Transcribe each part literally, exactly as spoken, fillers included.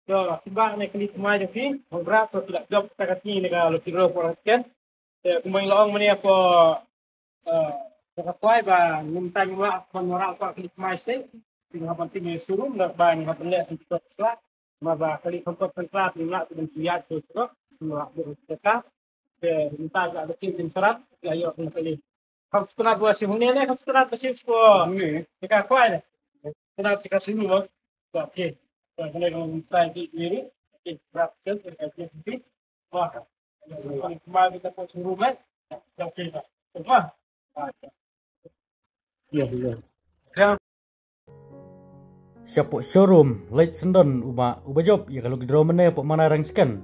To, sngewbha ne kali thymmai jong phi, hong bra to phi la jop ta ka sngi ne ka lucky draw por ket. Te kumba la ong mane ko, eh, ka kwai ba ngim tang wa kon wa ra ko kali thymmai ste. Phi nga ban ting ne showroom da ba nga ban le phi to sla. Ma ba kali kon ko sla phi nga ban phi ya to to. Phi nga ban ka. Te ngim tang la tin tin sarat ya yo kali. Kam subscribe wa sim ne ne kam subscribe wa sim ko. Ne ka kwai ne. Subscribe ka sim mo. Oke. Ka ne kam sai ki ni. Oke, subscribe ka ka ki. Wah. Kembali kita ke showroom eh. Oke. Wah. Ya, ya. Shapoh showroom leit syndon u ba u ba jop ïa ka lucky draw mynne hapoh Manai Rang Sken.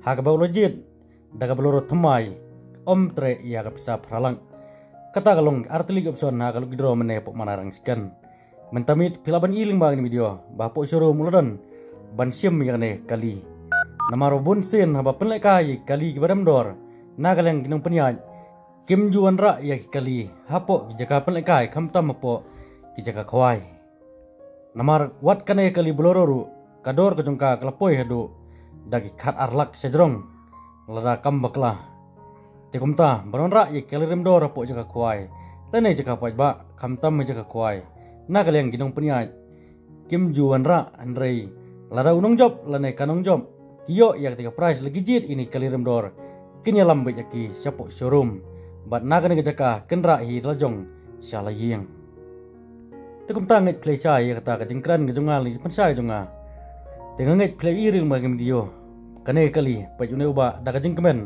Ha kaba u la jied da ka Bolero thymmai, ym treh ïa ka pisa phra lak. Kata ka long artylli ka option ha ka lucky draw mynne hapoh Manai Rang Sken. Mynta miet phi lah ban i lyngba kane ka video ba hapoh showroom u la don ban shim ïa kane ka kali. Namar ba bun sien haba pynlehkai ïa ki kali kiba rem dor na ka liang ki nongpynïaid, kim ju wanrah ïa ki kali hapoh ki jaka pynlehkai khamtam hapoh ki jaka khwai. Namar wat kane ka kali Bolero ruh ka dor ka jong ka ka la poi haduh da ki khat ar lak shajrong lada kam bakla. Te kumta ban wanrah ïa ki kali rem dor hapoh jaka khwai lane jaka paidbah khamtam ha jaka khwai na ka liang ki nongpynïaid, kim ju wanrah, hynrei lada u nongjop lane ka nongjop ki ïoh ïa kata ka prize la ki jied ïa kine ki kali rem dor, kin ïalam beit ïa ki shapoh showroom. Bad na kane ka jaka kin rah hi da la jong sha la ïing. Te kumta ngeit phi la shai ïa kata ka jingkren ka jong nga lane ka jingpynshai ka jong nga. Te nga ngeit phi la i lyngba kane ka video. Kane ka kali, peit une u ba da ka jingkmen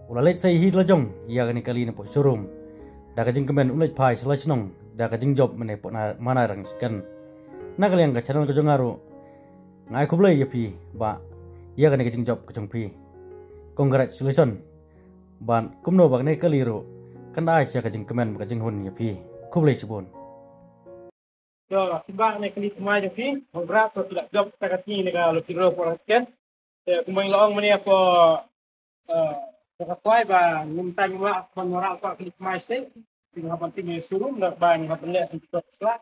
u la leit sei hi da la jong ïa kane ka kali napoh showroom. Da ka jingkmen u leit phai sha la shnong da ka jingjop mynne hapoh Manai Rang Sken. Na ka liang ka channel ka jong nga ruh, nga ai khublei ïa phi ba ïa kane ka jingjop ka jong phi. Congratulations. Bad kumno ba kane ka kali ruh kan da ai sha ka jingkmen bad ka jinghun ïa phi. Khublei shibun. To, sngewbha ne kali thymmai jong phi, hong bra to phi la jop ta ka sngi ne ka lucky draw por ket. Te kumba la ong mane ko, eh, ka kwai ba ngim tang wa kon wa ra ko kali thymmai ste. Phi nga ban ting ne showroom da ba nga ban le phi to sla.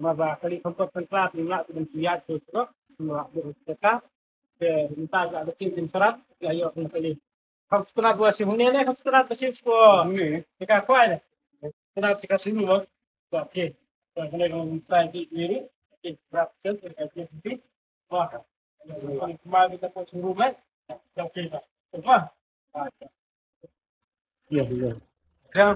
Ma ba kali kon ko sla phi nga ban phi ya to to. Phi nga ban ka. Te mynta ka da tin tin sarat ya yo kali. Kam subscribe wa sim ne ne kam subscribe wa sim ko. Ne ka kwai ne. Subscribe ka sim mo. Oke. Ka ne kam sai ki ni. Oke, subscribe ka ka ki. Wah. Kembali kita ke showroom eh. Oke. Wah. Ya, ya. Ya.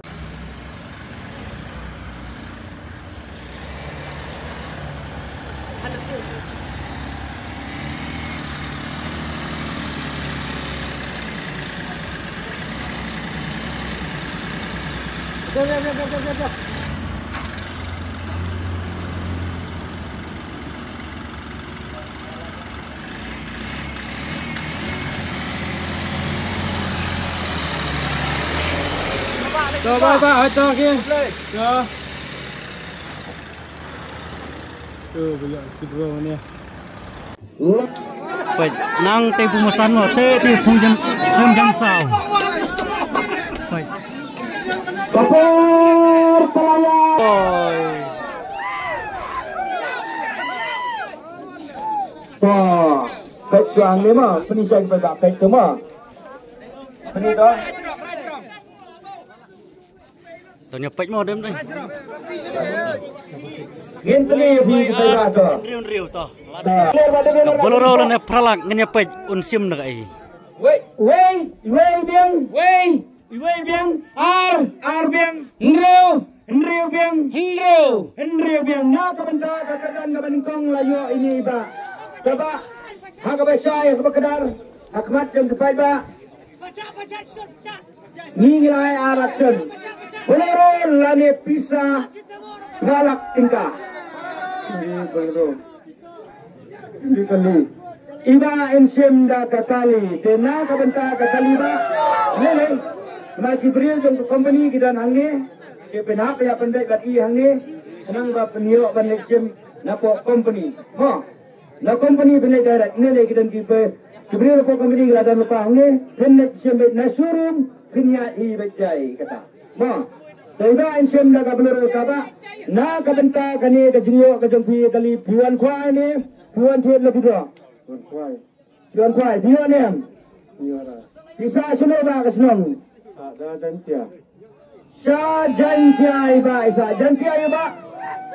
To, bye bye, to, okay. To. To, bye, bye, to, bye, bye. Peit, nang te pu masan mo, te te phung jan, sem jan saw. Peit. Kapor pelaya. Oi. To, peit tuang ni mo, peni jai peit peit tu mo. Peni tu. To nya peit mo dem dai. Ngin peni phi kita ba to. Riu riu to. Ka Bolero lane phra lak ngin ïa peit un shim na ka ei. Wei, wei, wei biang. Wei, wei biang. Ar, ar biang. Hynriew, hynriew biang. Hynriew, hynriew biang. Na ka bynta ka kyrdan kaba nyngkong la ïoh ïa ini ba. Kaba ha kaba shai ha kaba kdar ha khmat jong ki paidbah. Ngi ngi la ai action. Bolero lane pisa phra lak tyngka. Ngi Bolero. Ngi kali. Iba in shim da ka kali. Te na ka bynta ka kali ba. Lele. Ma ki briew jong ka company ki don hangne. Ki pynhap ïa pynbeit bad i hangne. Khnang ba pynïoh ban leit shim na pok company. Mo. Na company phin leit direct, ne lei ki don ki pe, ki briew na pok company ki la don lypa hangne, phin leit shim beit na showroom, phin ïaid hi beit jai kata. Mo, to iba in shim da ka Bolero kaba, na ka bynta kane ka jingïoh ka jong phi kali phi wan khwai ne, phi wan thied la phi dro. Wan khwai. Don phai, phi ïoh ne em? Phi sah shano ba ka shnong? Sah da Jaintia. Sah Jaintia i Bah, i sah Jaintia i Bah.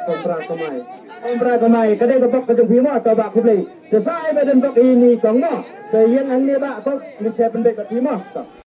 Kompra Kamai. Kompra Kamai, ka dei ka bok ka jong phi mo, to Bah khublei. Te sah i Bah don bok i ni kong mo. Te ïeng hangne Bah, kong ni sah pynbeit bad phi mo. To.